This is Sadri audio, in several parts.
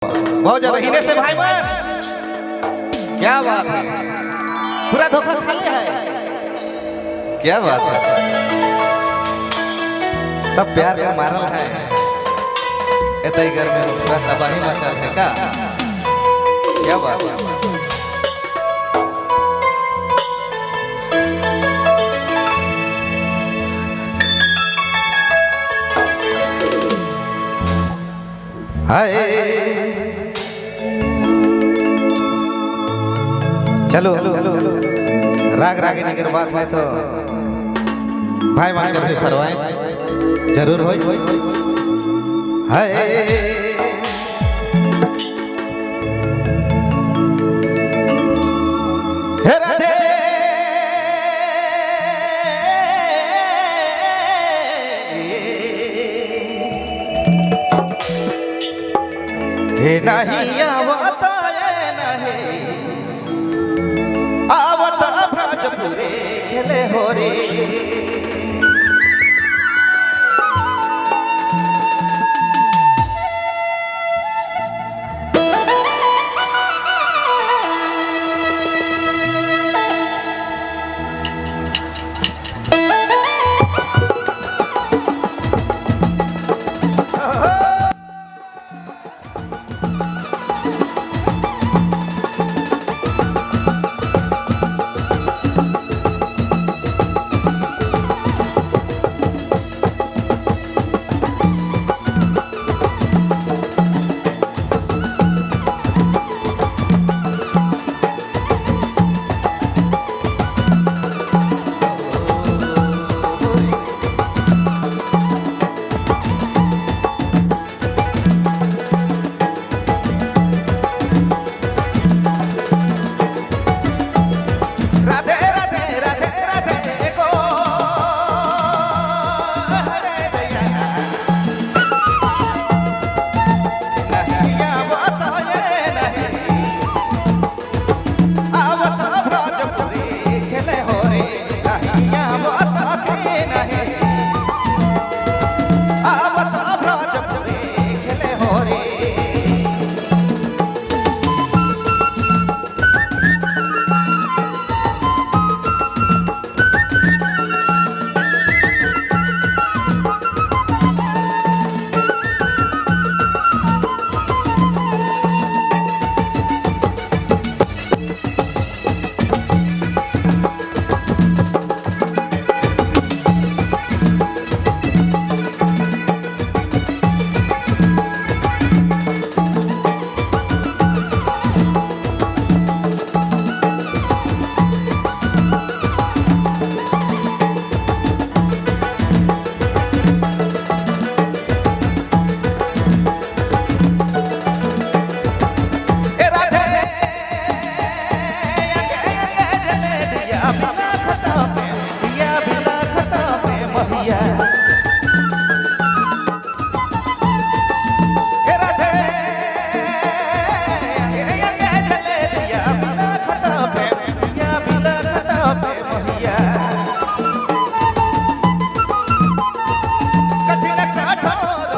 बहुत ज्यादा हिने से भाई बहन, क्या बात है, पूरा धोखा खाले है, क्या बात है, सब प्यार कर मारल है। एतई घर में पूरा तबाही मचल है का, क्या बात है। हाय चलो राग रागिनी के बात है तो भाई मान के भी फरमाइश जरूर होई। हाय हे राधे हे नहीं आवता नहीं आवता ब्रजपुरे खेले हो रे। राधे राधे राधे राधे को हरे दया नहीं आवता ये नहीं आवता ब्रजपुरी खेले हो रे। नहीं आवता के नहीं आवता ब्रजपुरी खेले हो रे। ए राधे जले दिया बिना खता पे दिया बिना खता पे महिया। ए राधे जले दिया बिना खता पे दिया बिना खता पे महिया। कठिन कठोर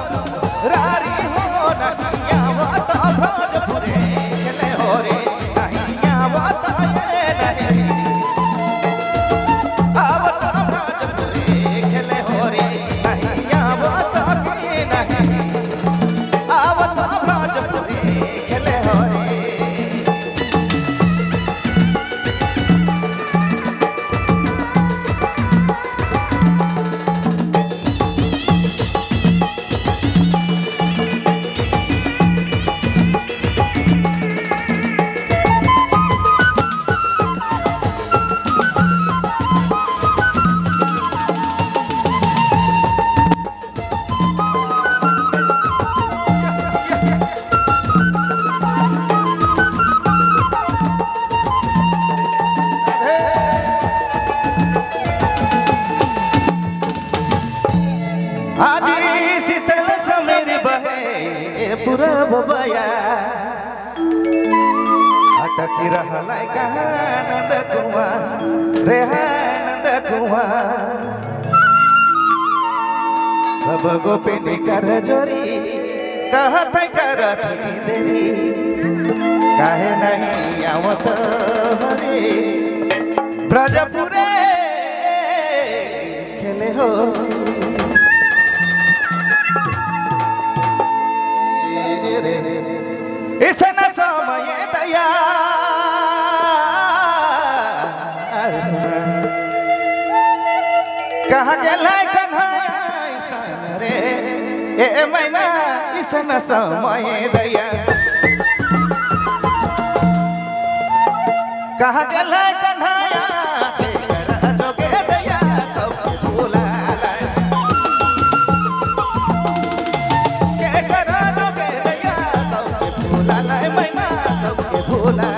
रारी हो नहीं आवता भोजपुरे खेले हो रे। नहीं आवता ये नहीं आवता भोजपुरे खेले हो रे। नहीं आवता के नहीं आवता भोजपुरे खेले हो रे। आजी शीतल समीर बहे पूरब बया अटक रहलै कहाँ नंद कुआं रे नंद कुआं। सब गोपिनी कर जोरी कहत करत देरी काहे नहीं आवत हरे ब्रजपुरे खेले हो। ऐसन समय दया कहा गेल कन्हैया ऐसन रे ए मैना ऐसन समय दया कहा गेल कन्हैया जोगे दया सब भूला के करा जोगे दया सब भूला मैना सबके भूला।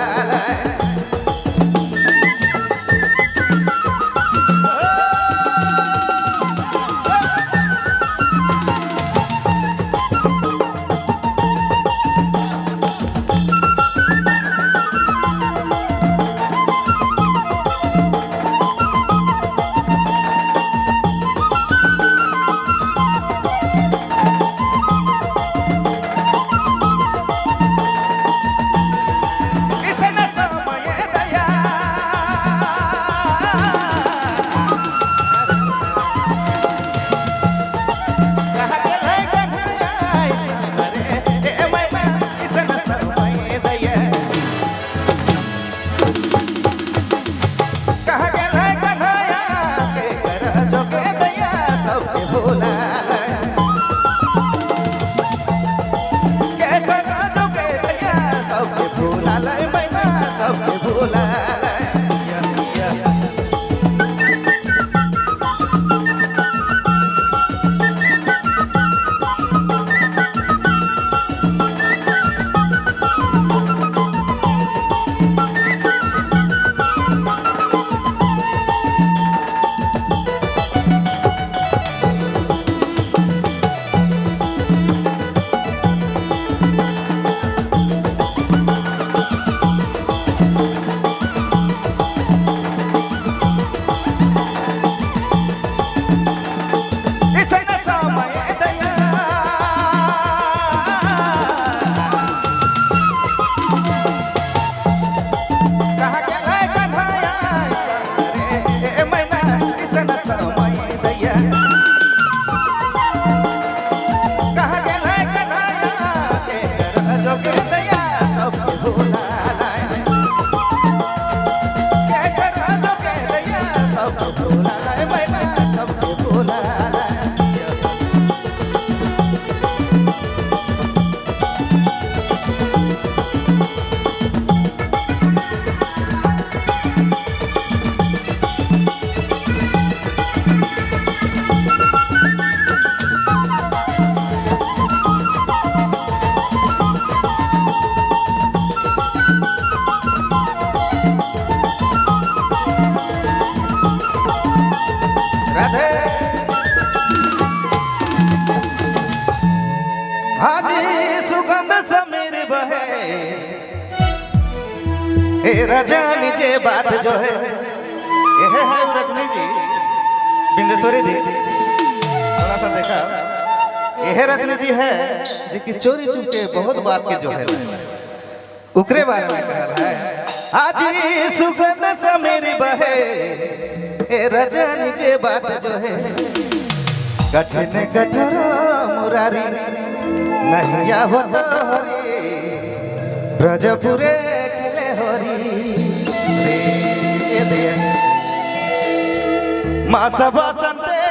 रजनी जे बात जो है ये है रजनी जी बिंदेश्वरी जी थोड़ा सा देखा यह रजनी जी है जी की चोरी चुपके बहुत बात के जो है उकरे बारे में कहल है आज सुगंध समीर बहे ए रजनी जे बात जो है कठिन कठर मुरारी नहीं आवत हरे ब्रजपुरे हरी रे दे मास बसंते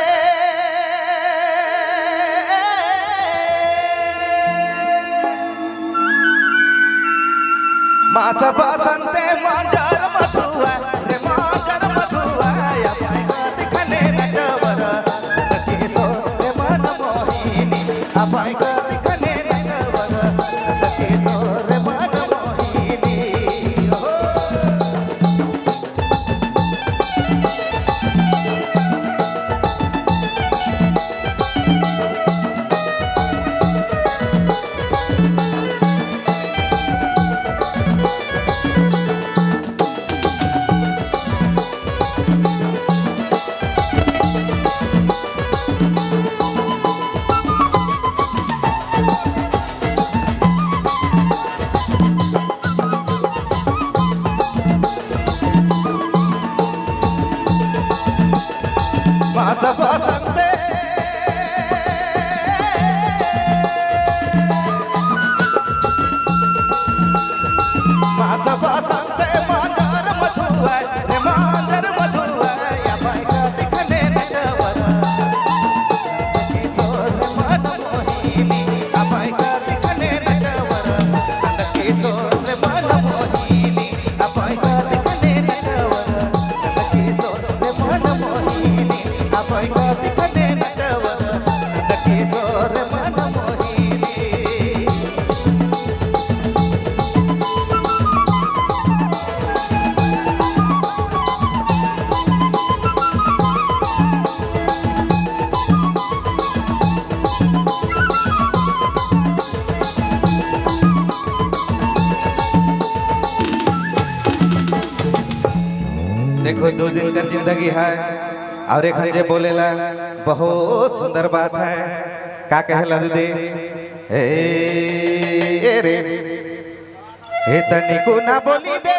मास बसंते मांजर मधुआ रे मांजर मधुआ अपने दिखने नटवर केसो रे मन मोहिनी अपने दिखने नटवर केसो रे मन मोहिनी। बसंत मांजर मधुआ रे मांजर मधुआ या भाई का दिखने नटवर किशोर मन मोहिनी आ भाई का दिखने नटवर किशोर मन मोहिनी आ भाई का दिखने नटवर किशोर मन मोहिनी आ भाई का दिखने नटवर किशोर मन मोहिनी। देखो 2 दिन का जिंदगी है और एक जे बोलेला बहुत सुंदर बात है। का कहेला दीदी? ए रे ए तनिको ना बोली दे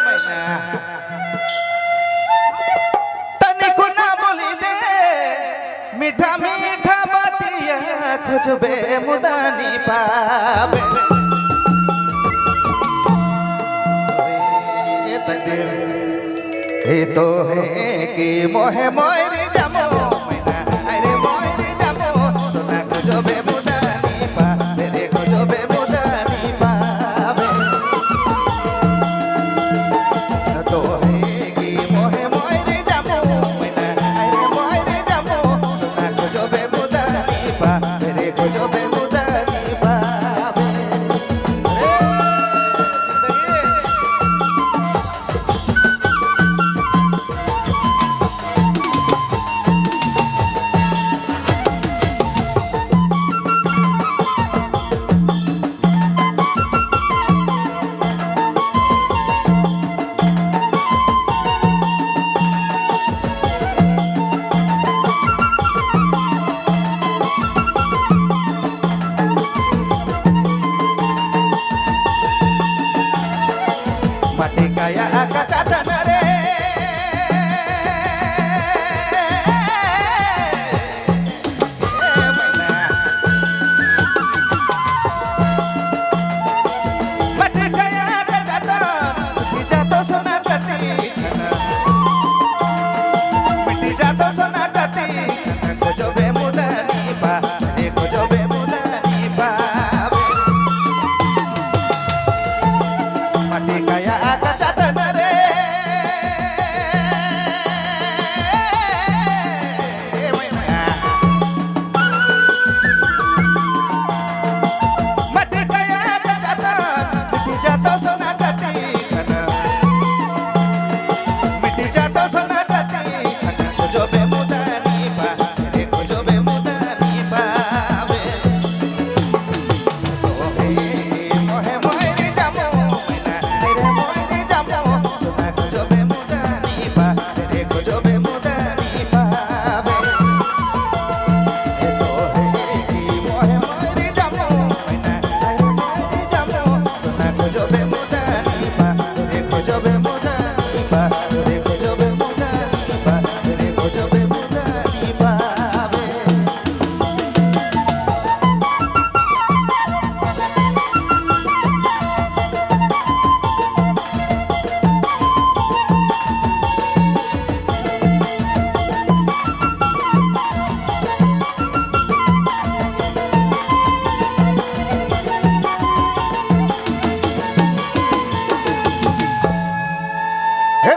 मैना, तनिको ना बोली दे मीठा मीठा बातिया खोजबे मुदानी पाबे। ए तो है कि मोहे मोरे जामो मैना, अरे मोरे जामो सोना खोजबे मुदानी पाबे रे खोजबे मुदानी पाबे। तो है कि मोहे मोरे जामो मैना, अरे मोरे जामो सोना खोजबे मुदानी पाबे रे खोजबे मुदानी पाबे। अरे जिंदगी। माटी काया कचा धन रे मैना, माटी काया कचा धन मिटी जातो सोना कती खना, मिटी जातो सोना कती खना, खोजबे मुदानी पा रे खोजबे मुदानी पाबे। माटी काया कचा धन रे मैना, माटी काया कचा धन मिटी जातो सोना कती खना, मिटी जातो सोना कती खना, खोजबे मुदानी पा रे खोजबे मुदानी पाबे। मोहे मोरे जामो मैना, रे मोरे जामो सोना खोजबे मुदानी पा रे खोजबे मुदानी पाबे। तो हे कि मोहे मोरे जामो मैना, रे मोरे जामो सोना खोजबे मुदानी पा रे खोजबे मुदानी पा रे खोजबे मुदानी पा रे खोजबे मुदानी पाबे।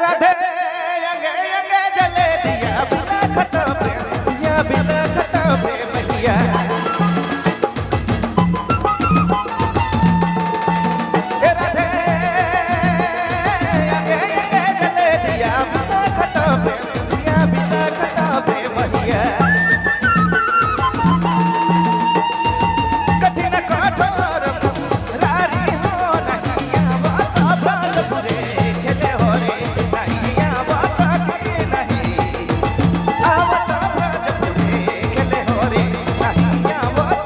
राधे अंगे अंगे जले दिया बिना खता प्रेम दिया बिना खता प्रेम दिया। राधे अंगे अंगे जले दिया बिना खता प्रेम दिया बिना खता प्रेम दिया। कठिन कठोर रारी हो नहीं आवत बाल पुरे खेले हो रे नहीं आवत के नहीं आवत ब्रज पुरे खेले हो रे नहीं आवत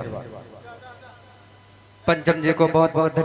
धन्यवाद। पंचम जी को बहुत बहुत।